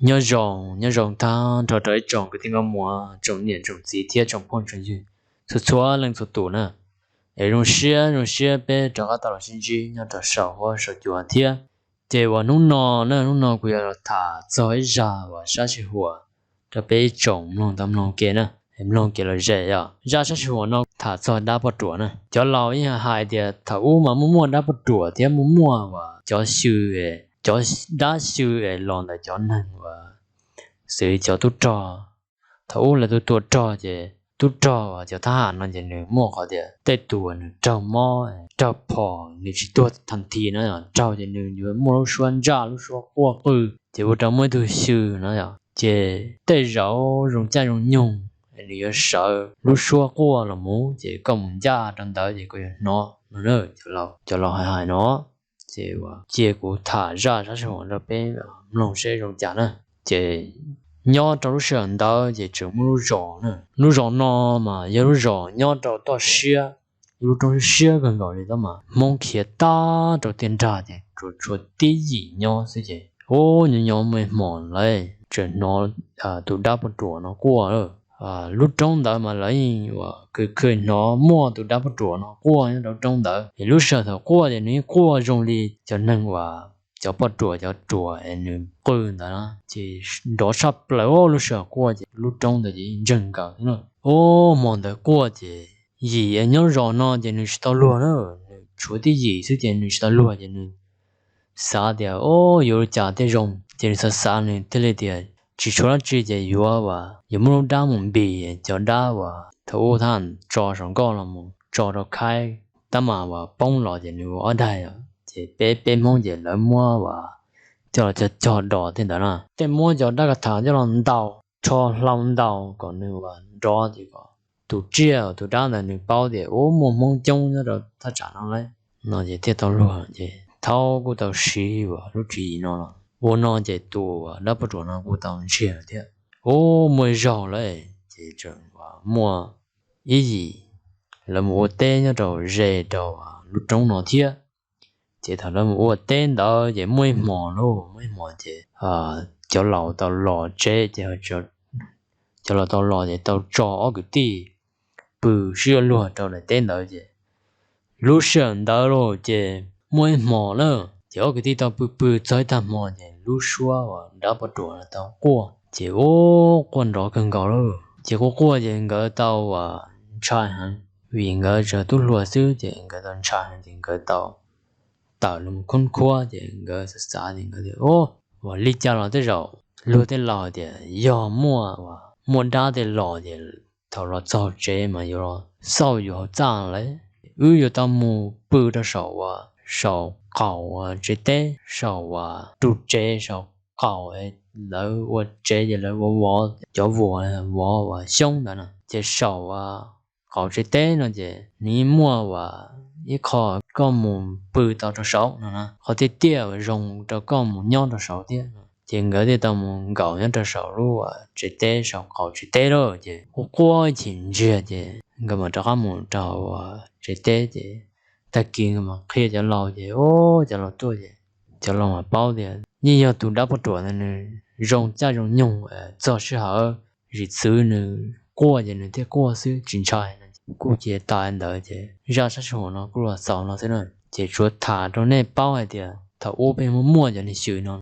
Nyob zoo, nyob zoo tag nrho rau ib tsoom kwv tij nkauj muam, tsoom niam tsoom txiv thiab tsoom phooj tsoom ywg txhua txhua leej txhua tus na. Es zoo siab zoo siab peb rov qab tau los sib ntsib nyob rau saum huab saum cua thiab. Ces uas hnub no na, hnub no kuv yuav los tham txog ib zaj uas sab sij huam rau peb ib tsoom mloog tau mloog ke na, mloog kev lom zem os. Zaj sab sij huam no tham txog dab poj ruam na. Cov laus yeej hais tias thaum ub mas muaj muaj dab poj ruam thiab muaj muaj uas cov xyw, cov dab xyw es los ntawm cov neeg uas xws cov tub rog. Thaum ub lawv tua tua rog ces tub rog uas cov thab ham no ces nws muaj qhov tias tej tus uas nws raug mob raug phom nws tsis tuag tha thi no, raug ces nws yuav muaj lub suab ntsaj lub suab quaj qw, ces ua rau muaj ib tug xyw no yom. Ces tej zaum zoo caij zoo nyoog nws yuav sawv lub suab quaj los mus ces koj mus ncaj rau ntawd ces koj yuav hnov no. Cov laus hais hais no. Ces cia kuv tham zaj sab sij huam rau peb mloog seb zoo cas na. Ces nyob rau lub sij hawm ntawd ces tseem muaj lub zos na. Lub zos no mas yog lub zos nyob rau toj siab, lub roob siab kawg nkaus li tab mas Hmoob khiav tag rau tiaj nrag ces tsuas tshuav tib yim nyob xwb ces ub, nyob nyob muaj ib hmos lawv tseem hnov tus dab poj ruam no quaj. Lub roob ntawd mas lawv yeej uas khw khw hnov muaj tus dab poj ruam no quaj nyob rau lub roob ntawd es lub sij hawm thaum quaj ces nws yeej quaj zoo li cov neeg uas cov poj ruam cov ruam es nws qw ntawd na. Ces nrov tshaj plaws, lub sij hawm quaj ces lub roob ntawd ces yeej ntseeg nkaus thiab na. Ub, hmo ntawd quaj ces yim es nyob zos no ces nws tsis tau luag na, nws tshuav tib yim xwb ces nws tsis tau luag ces nws xav tias ub, yuav ua cas thiaj zoo ces nws xav xav nws thiaj li tias tsis tshuav dab tsi ces yuav uas yuav muab lub dab mus npis cov dab uas thaum ub thab tso saum nkoj los mus tso rau khaib tab mas uas poob los ces nws ua ob daig os. Ces peb peb Hmoob ces lawv muab uas coj los cog cog dos tej ntawd na, tej muab cov dab ka tham coj los ntaus, rho hlau ntaus kom nws uas nrov ces kom tus tsiaj tus dab ntawd nws paub tias ub, muaj Hmoob coob nyob rau thaj tsam no lawm no ces thiaj tau luag. Ces thaum kuj tau siv uas lub tswv yim no los ua no ces tus uas dab poj ruam no kuj tau ntsiag thiab. Ub, muaj ib zaug lawm ces tseem uas muaj ib yim lawv mus ua teb nyob rau ze rau lub roob no thiab. Ces thaum lawv mus ua teb ntawd ces muaj ib hmos lauj, muaj ib hmos ces cov laus tau los tsev ces cov laus tau los ces tau tso ob kwv tij pw sib yuav luag rau daim teb ntawd ces lub sij hawm ntawd lauj ces muaj ib hmos na, ces ob kwv tij tau pw pw txog ib tag hmo ces lub suab uas dab poj ruam tau quaj ces ub, quaj nrov kawg nkaus lauj. Ces quaj quaj ces nkawd tau uas ntshai heev, vim nkawd tseem tub hluas xwb ces nkawd tau ntshai heev ces nkawd tau tawm los khoob khuab ces nkawd xav xav ces nkawd tias ub, ua li cas los tej zaum luag tej laus tias yog muaj, muaj dab tej los ces thaum los txog tsev mas yuav los xauj yus hauv txaj lawm. Wb yuav tau mus pw rau saum uas saum qaum uas tsev teb, saum uas ru tsev saum qaum lawv ua tsev ces lawv ua vov, cov vuas vov uas xyoob ntawd na, ces saum uas qaum tsev teb no ces nws muaj uas ib qho koj mus pw tau rau saud no na, qhov tiaj tiaj uas zoo rau koj mus nyob rau saud thiab. Ces nkawd thiaj tau mus nkaum nyob rau saum lub uas tsev teb saum qaum tsev teb lawm ces quaj quaj ib chim ntsiag ces nkawd mam rov qab mus rau uas tsev teb ces tag kis nkawd mam qhia cov laus ces ub, cov laus tuaj ces cov laus mam paub tias yeej yog tus dab poj ruam ntawd nws zoo caij zoo nyoog txog sij hawm zim txwv nws quaj ces nws thiaj quaj xwb tsis ntshai. Kuj cia tas ntawd ces zaj sab sij huam no kuj los xaus no xwb na. Ces tsuav tham rau nej paub hais tias thaum ub peb muaj muaj cov niag xyw no